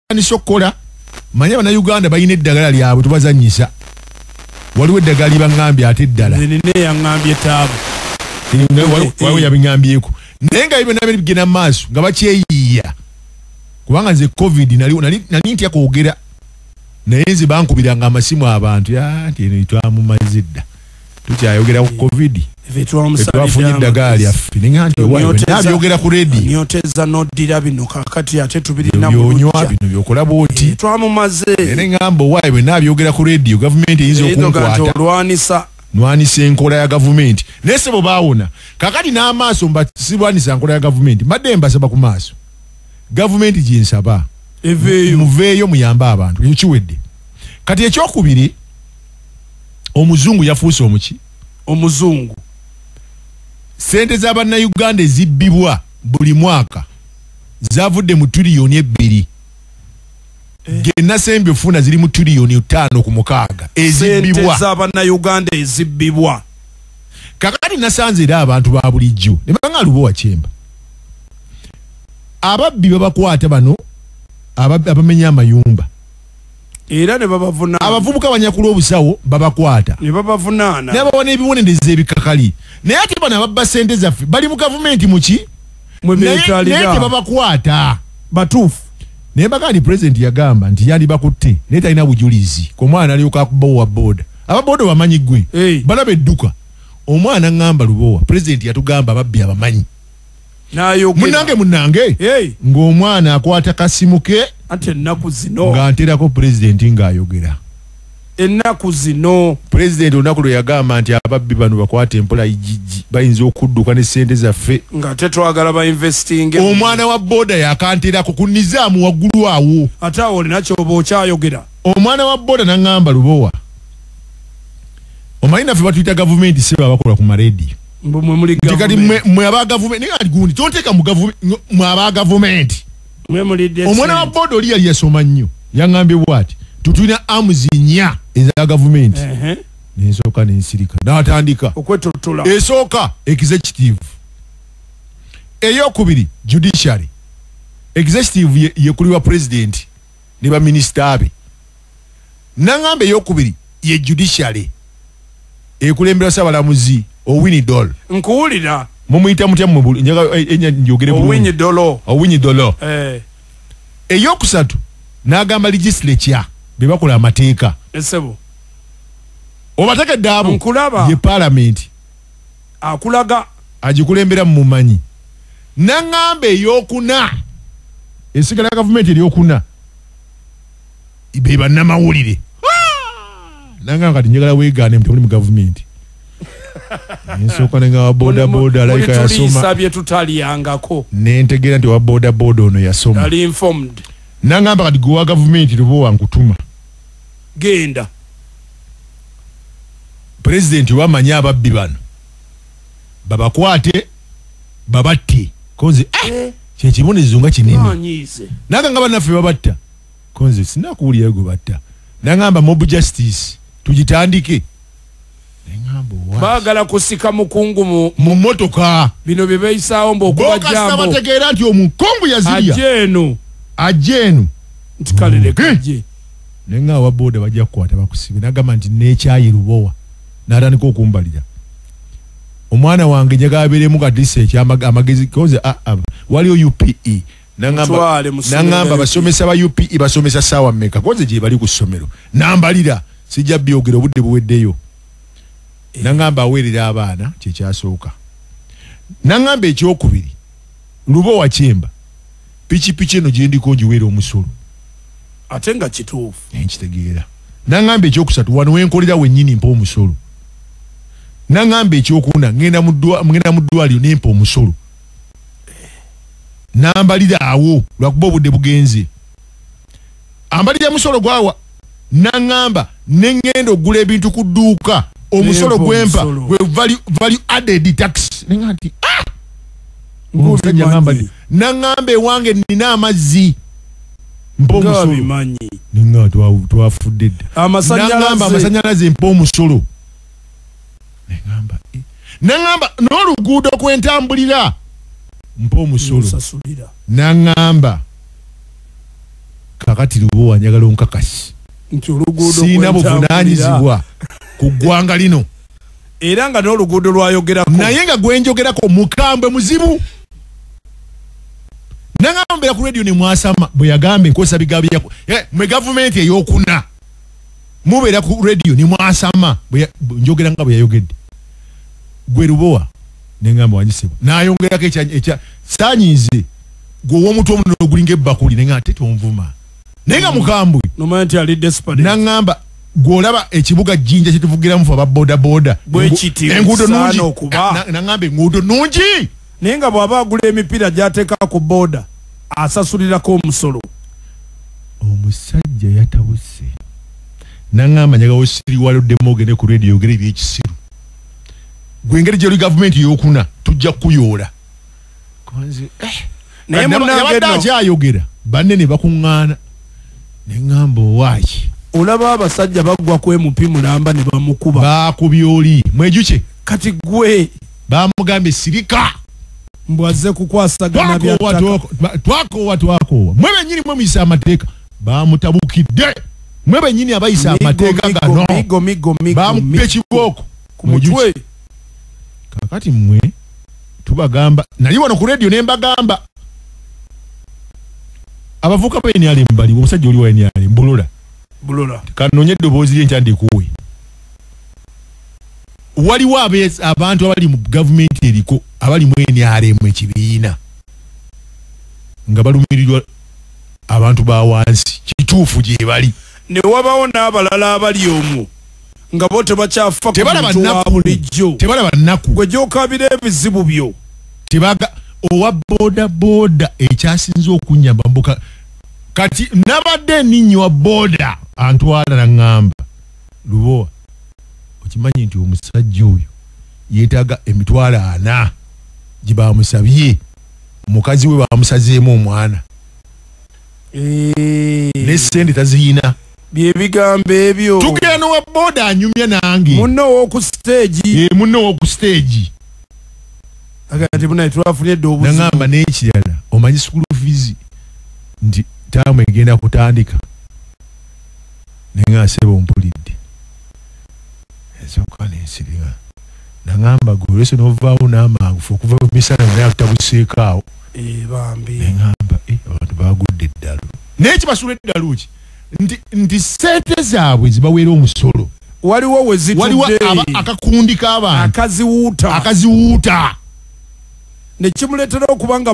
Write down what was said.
Batandise okukola. Manye Bannayuganda balina eddagala lyabwe, tubazannyisa. Waliwo eddagala lyebaŋŋambye ate eddala. Nze nina eyaŋŋambye taabu. Waliwo yabiŋŋambyeko, naye nga byonna bigenda mu maaso nga bakyeyiiya, kubanga nze COVID nali ntya kwogera, naye nze bankubiranga amasimu abantu nti eno twamumaze dda, tukyayogera ku COVID, twafunye eddagala lyaffe. Nenga nti nabyogera ku rediyo, nyoteza noddira bino kakati ate tubirina byonywa bino byokola bwoti, twamumaze. Naye ngamba owaayi bwe nabyogera ku rediyo gavumenti eyinza okunkwata. Olwanisa nwanisa enkola ya gavumenti, naye sebo baawona. Kakati n'amaaso sirwanisa nkola ya gavumenti, mbadde mbasaba ku maaso gavumenti gyensaba eveeyo, muveeyo muyambe abantu. Ekyo kiwedde. Kati ekyokubiri, omuzungu yafuuse omuki? Omuzungu. Sente z'Abannayuganda ezibbibwa buli mwaka zavudde mu 2 trillion. Genasembye ofuna ziri mu 5 trillion sente ezibbibwa. z'Abannayuganda ezibbibwa. Kakati nasanze era abantu ba bulijjo ne banga Lubowa Kyemba, ababbi babakwata bano abamenya amayumba era ne babavunaana. Abavubuka banyakula obusawo babakwata ne babavunaana, naye bawa n'ebibonerezo ebikakali. Naye ate bano ababba sente zaffe bali mu gavumenti muki? Mwe Naye beetalira. Tebabakwata. Batuufu. Naye bagaa nti pulezidenti yagamba nti yandibakutte, naye talina bujulizi. Ku omwana alyoka akuba owa booda, ababoda bamanyi gwe balaba edduka. Omwana ŋŋamba, "Lubowa, pulezidenti yatugamba ababbi abamanyi." N'ayogera. Munange, munange, ng'omwana akwata kasimu ke. Anti ennaku zino nga nterako pulezidenti ng'ayogera. Ennaku zino Pulezidenti olunaku lwe yagamba nti ababbi bano bakwata empola, ijiji bayinza okudduka ne sente zaffe nga tetwagala ba investing. Omwana wa boda yakanterako ku nizaamu waggulu awo. Ate awo olina kyoba okyayogera. Omwana wa boda naŋŋamba, "Lubowa, omanyi naffe batuyita gavumenti, si babakola ku marediyo." Mbu mwe muli Nti kati gavumenti. Mwe aba gavumenti, naye kati gundi tonteeka mu gavumenti, mwe aba gavumenti. Mwe mulidde Omwana wa sente. boda oli yali yasoma nnyo, yaŋŋambye bwati, tutulina amuzi nnya eza gavumenti. Nensooka nensirika, n'atandika okwetottola. Esooka executive, eyokubiri judiciary. Executive yekulirwa president ne baminisita be. Naŋŋamba eyokubiri ye judiciary, ekulembera Ssaabalamuzi Owiny Dollo. Nkuwulira. Mumuyita mutya mmwe? Njagala njogere bulungi. Owiny Dollo. Owiny Dollo. Eyokusatu n'agamba legislature, be bakola amateeka. Esebo. Obategedde abo? Nkulaba. Ye parliament. Akulaga. Agikulembera mumumanyi. Naŋŋamba eyokuna, esigala gavumenti eryokuna, be bannamawulire. Naŋŋamba kati njagala weegaane mbu temuli mu gavumenti. Ensooka nenga wa boda boda alayika yasoma. Mulituliisa bye tutalyangako. Nentegeera nti owa boda boda ono yasoma. Ali informed. Naŋŋamba kati gwe wa gavumenti, Lubowa, nkutuma. Genda. Pulezidenti wamanyi ababbi bano babakwate babatte, konze kyekibonerezo nga kinene. Anyiize. Naga nga bannaffe babatta, konze sinakuwulirayo gwe batta. Naŋŋamba mob justice tugitandike. Neŋŋamba owa Baagala kusika mukungu mu mu motoka. Bino bye beeyisaawo mbu okuba Bokasa jambo. bategeera nti omukungu yazirya. Ajja eno. Ajja eno. Nti kale leka ajje. Naye nga awa boda bajja kukwata bakusibe. Nagamba nti nekyayi Lubowa, n'atandika okumbalira omwana wange njagala abeeremu katisa ekyamagezi koze waliwo UPE. Mutwale mu ssomero Naŋŋamba lya UPE. basomesa ba UPE basomesa saawa mmeka? Koze gye bali ku ssomero nambalira, sijja byogera, obudde buweddeyo. Naŋŋamba aweerera abaana kyekyasooka. Naŋŋamba ekyokubiri, Lubowa Kyemba, pikipiki eno gyendiko ngiweera omusolo. Ate nga kituufu. Nkitegeera. Naŋŋamba ekyokusatu, wano wenkolera wennyini mpa omusolo. Naŋŋamba ekyokuna, ngenda mu ddwaliro nempa omusolo. Nambalira awo lwakuba obudde bugenze. Ambalira musolo gwawa. Naŋŋamba neŋŋenda okugula ebintu ku dduuka, omusolo Nempa gwempa omusolo. gwe value added tax. Neŋŋamba nti ah! Omusajja ŋŋamba nti, naŋŋamba ewange nina amazzi, mpa omusolo. Ng'abimanyi. Neŋŋamba twafudde dda. Amasannyalaze. Naŋŋamba amasannyalaze mpa omusolo. Neŋŋamba naŋŋamba n'oluguudo kwentambulira mpa omusolo. Nsasulira. Naŋŋamba kakati Kaakati Lubowa njagala onkakasi nti oluguudo siina buvunaanyizibwa ku ggwanga lino. Era nga n'oluguudo lwayogerako. Naye nga gwe njogerako mukambwe muzibu. Nangamba ku radio ne mwasama bwe yagamba enkozesa bigambo yako mwe gavumenti ey'okuna mubeera ku radio ne mwasama bwe njogera nga bwe yayogedde. Gwe Lubowa ne ngamba wangisibwa n'ayongerako ekya saanyize gwe ow'omutwe omunene ogulinga ebbakuli ne nga ate tonvuma. Naye nga mukambwe nomanya nti ali desperate. Nangamba gw'olaba ekibuga Jinja kye tuvugiramu ffe aba boda boda enguudo nnungi. Nangamba enguudo nnungi. Naye nga bw'aba agula emipiira gy'ateeka ku boda asasulirako omusolo. Omusajja yatabuse. Nangamba njagala osiriwaloddemu ogende ku radio oyogere ebyekisiru. Gwe engeri gy'oli gavumenti ey'okuna tujja kukuyoola. Naye yabadde akyayogera banne ne bakuŋŋaana. Ne ŋŋamba owaaki. Olaba abasajja baggwa ku MP mulamba ne bamukuba. Baakubye oli mwejuke. Kati gwe bamugambye sirika. Mbwazze kukwasagana bya ttaka. Twakoowa twakoowa. Mwe bennyini mwe muyisa amateeka. Bamutabukidde. Mwe bennyini abayisa amateeka gano. Bamukuba ekibooko ku mutwe. Kaakati mmwe tubagamba nali wano ku radio ne mbagamba abavuka ba NRM bali omusajja oli wa NRM Bulola. Bulola. Kanoonye eddoboozi lye nkyandikuwe. Waliwo abantu abali mu gavumenti eriko abali mu NRM ekibiina nga balumirirwa abantu ba wansi kituufu gye bali. Ne wabawo n'abalala abali omwo nga bo tebakyafa ku muntu wa bulijjo. Tebalaba nnaku. Gwe gy'okabira ebizibu byo. Tebaga owa boda boda ekyasinze okunnyamba mbuka. Kati nabadde nninnya boda antwala n'aŋŋamba Lubowa okimanyi nti omusajja oyo yeetaaga 400,000 gye baamusabye mukazi we baamusazeemu omwana. Ne ssente taziyina. Byebigambo ebyo. Tugenda n'owa boda anyumya nange. Munno ow'oku stage. Munno ow'oku stage. Agati munaye twafunye dda obuzibu. N'aŋŋamba n'ekirala omanyi school fees nti taamu egenda kutandika. Nenga sebo mpulidde. Ensooka n'ensirika. N'aŋŋamba gwe olwese n'ovaawo n'amangu ffe okuva mu misana naye akutabuseeko awo. Bambi. Neŋŋamba abantu baagudde eddalu. Naye kibasuula eddalu ki? Nti ssente zaabwe zibaweera omusolo. Waliwo we zitudde. Waliwo akakundi k'abantu. Akaziwuuta. Akaziwuuta. Ne kimuleetera okuba nga